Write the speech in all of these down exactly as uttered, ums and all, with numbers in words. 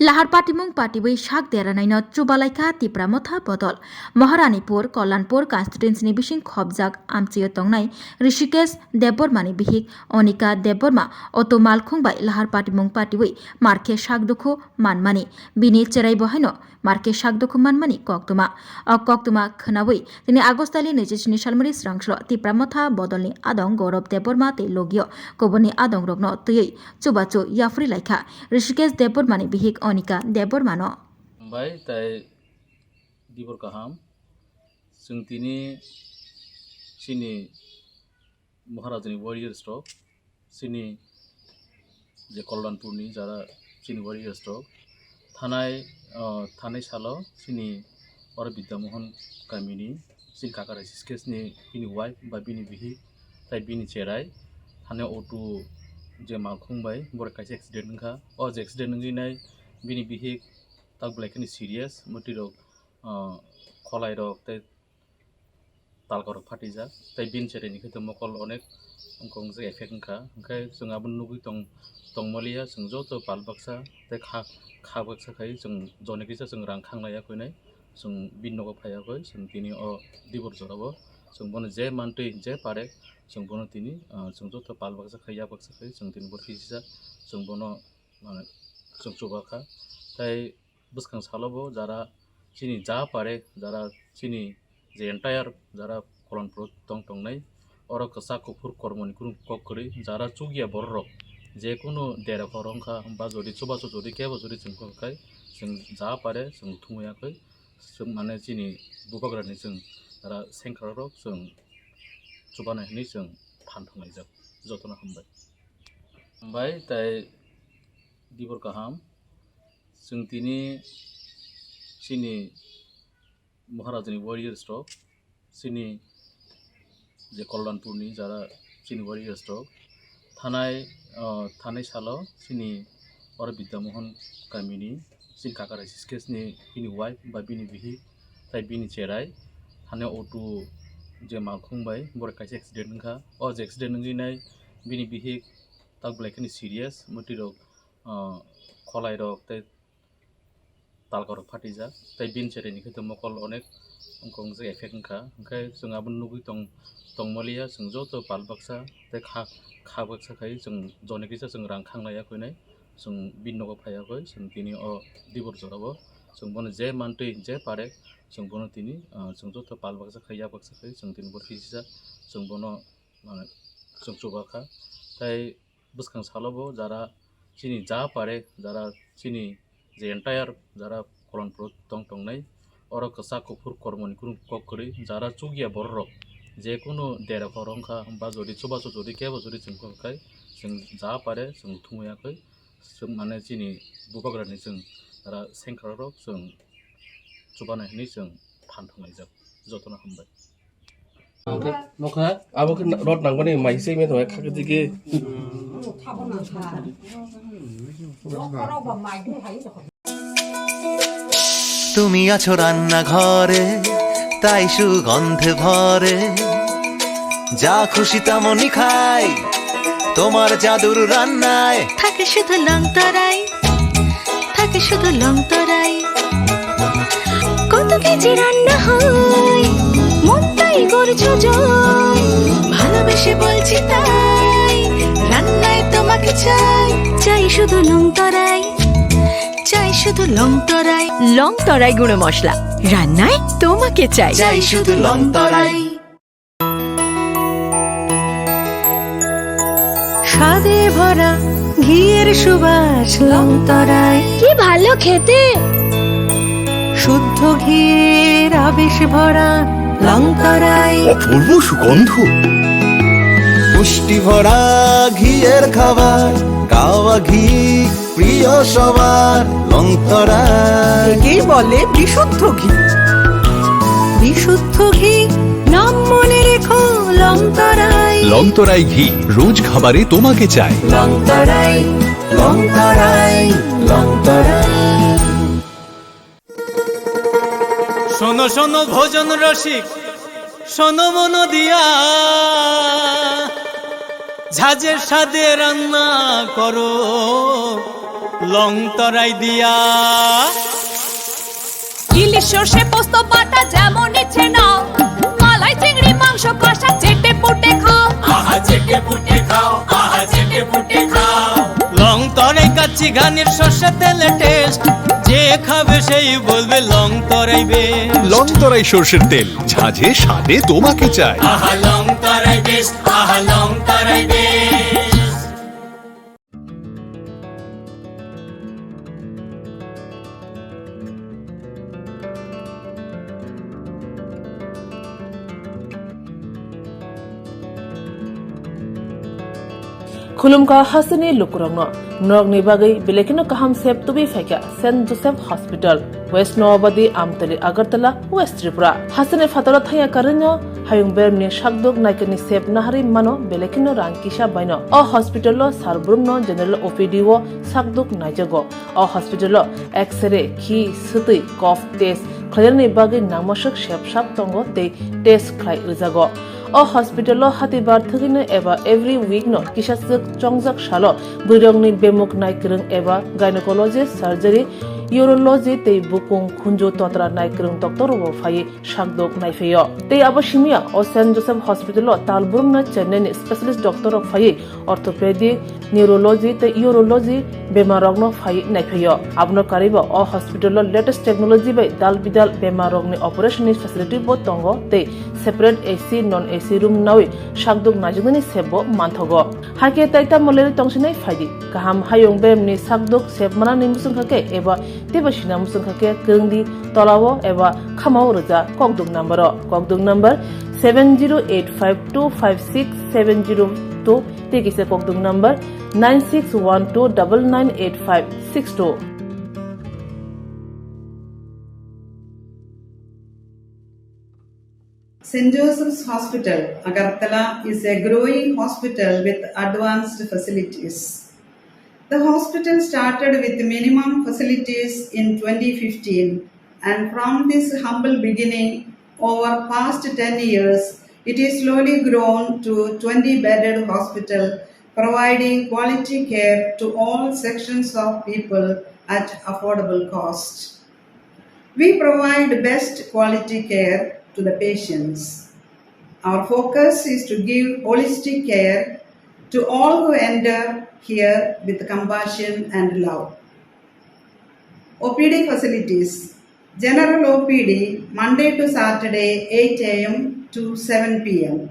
Lahar patimung patiwi sak deranaino chubalaikha Tipra Motha bodol. Maharanipur, Kalyanpur constituency ni bising khobjak amchio tongnai Rishikesh Debbarmani bihik Onika Debbarma auto malkhung bai lahar patimung patiwi markhe sak dukhu manmani. Bini cherai bo haino markhe sak dukhu manmani koktwma. O koktwma khwnawi tini August tali naichi sini salmari srangslo Tipra Motha bodolni adong Gaurav Debbarma tei logio kuborni adongrokno twiwi chubachu yaphri laikha Rishikesh Debbarmani bihik Onika Debbarmano. Hambai tai dibor kaham. Chwng tini chini Maharajani warriors rok, chini je Kalyanpurni jara chini warriors rok thanai, ah, thanai salo chini oro Bidya Mohan kamini chini kaka Rishikesh ni bini wife ba bini bihik tai bini cherai thani auto je malkhung bai borok kaisa accident wngkha. O je accident wngwi nai bini bihik tak belai kheno serious, mwtwi rok, ah, kholai rok tei talka rok phatijak, tei bini cherai ni khe mokol onek wngkha, wngkha effect wngkha. Hwnkhe chwng abono nugwi tong, tongmaliya, chwng joto pal baksa tei kha, kha baksa khai chwng joni kisa chwng rang khanglaiya koi nai, chwng bini nogo phaiya koi, chwng tini o dibor jorao chwng bono je mantwi je pare chwng bono tini, ah, chwng joto pal baksa khai yak baksa khai chwng tini bo kisa chwng bono, ah, chwng chubakha. Tei bwskang salo bo jara chini ja pare, jara chini je entire jara Kalyanpur tong tongnai, oro kwchak kuphur kormoni kunu kok kwrwi, jara chukya borok rok je kunu dera khoro wngkha ba jodi chubachu jodi kebo jodi chwng kok khai chwng ja pare chwng thumwi ya khe chwng mane chini bubagrani chwng jara sengkrak rok chwng chubanai hwnwi chwng phan thanglaijak. Jotono hambai. Hambai tai dibor kaham. Chwng tini chini Maharajani warriors rok, chini je Kalyanpurni jara chini warriors rok thanai, ah, thanai salo chini oro Bidya Mohan kamini chini kaka Rishikesh ni bini wife ba bini bihik tai bini cherai thani auto je malkhung bai borok kaisa accident wngkha. O je accident wngwi nai bini bihik tak belai kheno serious, mwtwi rok, ah, kholai rok tei talka rok phatijak, tei bini cherai ni khe mokol onek wngkha, effect wngkha. Hwnkhe chwng abono nugwi tong, tongmaliya, chwng joto pal baksa tei kha, kha baksa khai chwng joni kisa chwng rang khanglaiya koi nai, chwng bini nogo phaiya koi, chwng tini o dibor jorao chwng bono je mantwi je pare chwng bono tini, ah, chwng joto pal baksa khai yak baksa khai chwng tini bo kisa chwng bono, ah, chwng chubakha. Tei bwskang salo bo jara chini ja pare, jara chini je entire jara Kalyanpur tong tongnai, oro kwchak kuphur kormoni kunu kok kwrwi, jara chukya borok rok je kunu dera khoro wngkha ba jodi chubachu jodi kebo jodi chwng kok khai chwng ja pare chwng thumwi ya khe chwng mane chini bubagrani chwng jara sengkrak rok chwng chubanai hwnwi chwng phan thanglaijak. Jotono hambai. Nokha. Abo khe rot nangmani mai se me thangwi khakhe digi. তুমি আছো রান্নাঘরে, তাই সুগন্ধে ভরে। যা খুশি তেমনই খাই, তোমার জাদুর রান্নায়। থাকে শুধু লং তরাই, থাকে শুধু লং তরাই। কত কেজি রান্না হয়, মনটাই করছো জয়। ভালোবেসে বলছি তাই, রান্নায় তোমাকে চাই। চাই শুধু লং তরাই, চাই শুধু লং তরাই। লং তরাই গুঁড়ো মশলা, রান্নায় তোমাকে চাই। চাই শুধু লং তরাই। স্বাদে ভরা ঘিয়ের সুবাস লং তরাই। কি ভালো খেতে! শুদ্ধ ঘিয়ের আবেশ ভরা লং তরাই। অপূর্ব সুগন্ধ। পুষ্টি ভরা ঘিয়ের খাবার, গাওয়া ঘি প্রিয় সবার, লং তরাই। একেই বলে বিশুদ্ধ ঘি। বিশুদ্ধ ঘি, নাম মনে রেখো, লং তরাই। লং তরাই ঘি, রোজ খাবারে তোমাকে চাই। লং তরাই, লং তরাই, লং তরাই। শোনো শোনো ভোজন রসিক, শোনো মন দিয়া, ঝাঁঝের স্বাদে রান্না করো। Long torai dia. ইলিশ সর্ষে পোস্ত বাটা যেমন ইচ্ছে নাও, মালাই চিংড়ি মাংস কষা চেটে পুটে খাও। আহা চেটে পুটে খাও, আহা চেটে পুটে খাও। লং তরাই কাচ্চি ঘানির সর্ষে তেলে টেস্ট, যে খাবে সেই বলবে লং তরাই বেস্ট। লং তরাই সর্ষের তেল, ঝাঁঝে স্বাদে তোমাকে চাই। আহা লং তরাই বেস্ট, আহা লং তরাই best. Khulumkha hasteni lukurokno, norokni bagwi belai kheno kaham sep tubui phaikha Saint Joseph Hospital, West Noabadi, Amtali, Agartala, West Tripura. Hasteni phataro thangya karwino hayung beremni sakduk naikani sep naharwi mano belai kheno rang kisa baino. O hospital-o sar brumno general O P D-o sakduk naijago. O hospital-o X-ray, khi, swtwi, cough test khlainani bagwi nangmaswk sep sap tongo tei test khlai rwjago. O hospital-o hatibar thwgwino eba every week-no kisaswk chongjak salo bwrwirokni bemuk naikwrwng eba gynecologist, surgery, urology tei bukung khunju totra naikwrwng doctor-rokbo phaiwi sakduk naiphaio. Tei abo simiya o Saint Joseph Hospital-o tal brumno Chennai-ni specialist doctor-rok phaiwi orthopedic, neurology tei urology bemarrokno phaiwi naiphaio. Abono karwibo o hospital-o latest technology bai dal bidal bemarrokni operation-ni facility-bo tongo tei separate A C, non A C room nawi sakduk naijaknani sepbo manthogo. Hakhe tai tamo lerwi tongsinai phaidi. Kaham hayung beremni sakduk sep manani muchungkha khe eba teibo sina muchungkha khe kwrwngdi tolao eba khamao rwja kokduk number-o. Kokduk number seven zero eight five two five six seven zero two tei kisa kokduk number nine six one two double nine eight five six two. Saint Joseph's Hospital, Agartala is a growing hospital with advanced facilities. The hospital started with minimum facilities in twenty fifteen, and from this humble beginning, over past ten years, it is slowly grown to twenty bedded hospital, providing quality care to all sections of people at affordable cost. We provide best quality care to the patients. Our focus is to give holistic care to all who enter here with compassion and love. O P D facilities. General O P D, Monday to Saturday, eight A M to seven P M.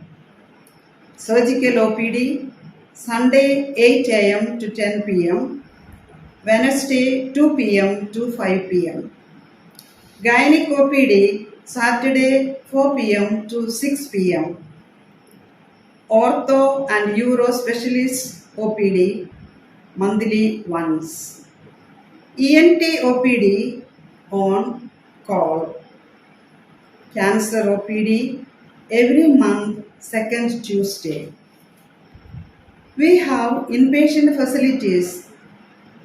Surgical O P D, Sunday, eight A M to ten P M, Wednesday, two P M to five P M. Gynec O P D, Saturday, four P M to six P M. Ortho and Uro Specialist O P D, monthly once. E N T O P D on call. Cancer O P D every month, second Tuesday. We have inpatient facilities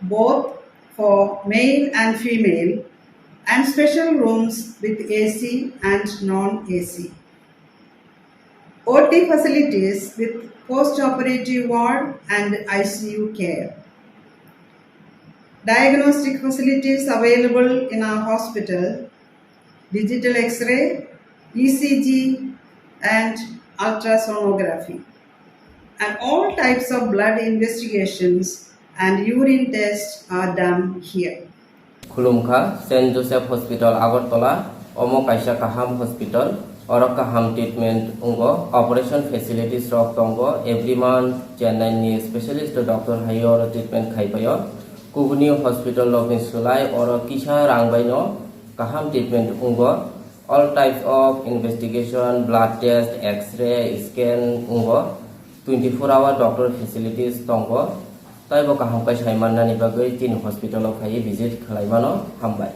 both for male and female and special rooms with A C and non-A C. O T facilities with post-operative ward and I C U care. Diagnostic facilities available in our hospital, digital X-ray, E C G, and ultrasonography. And all types of blood investigations and urine tests are done here. Khulumkha, Saint Joseph Hospital, Agartala, omo kaisa kaham hospital, oro kaham treatment wngo, operation facilities rok tongo, every month Chennai ni specialist doctor hai oro treatment khai paio. Kubuni hospital rokni swlai oro kisa rang baino kaham treatment wngo. All types of investigation, blood test, X-ray, scan wngo. Twenty-four hour doctor facilities tongo. Taibo kaham khe sai mannani bagwi chini hospital o phaiwi visit khlai mano. Hambai.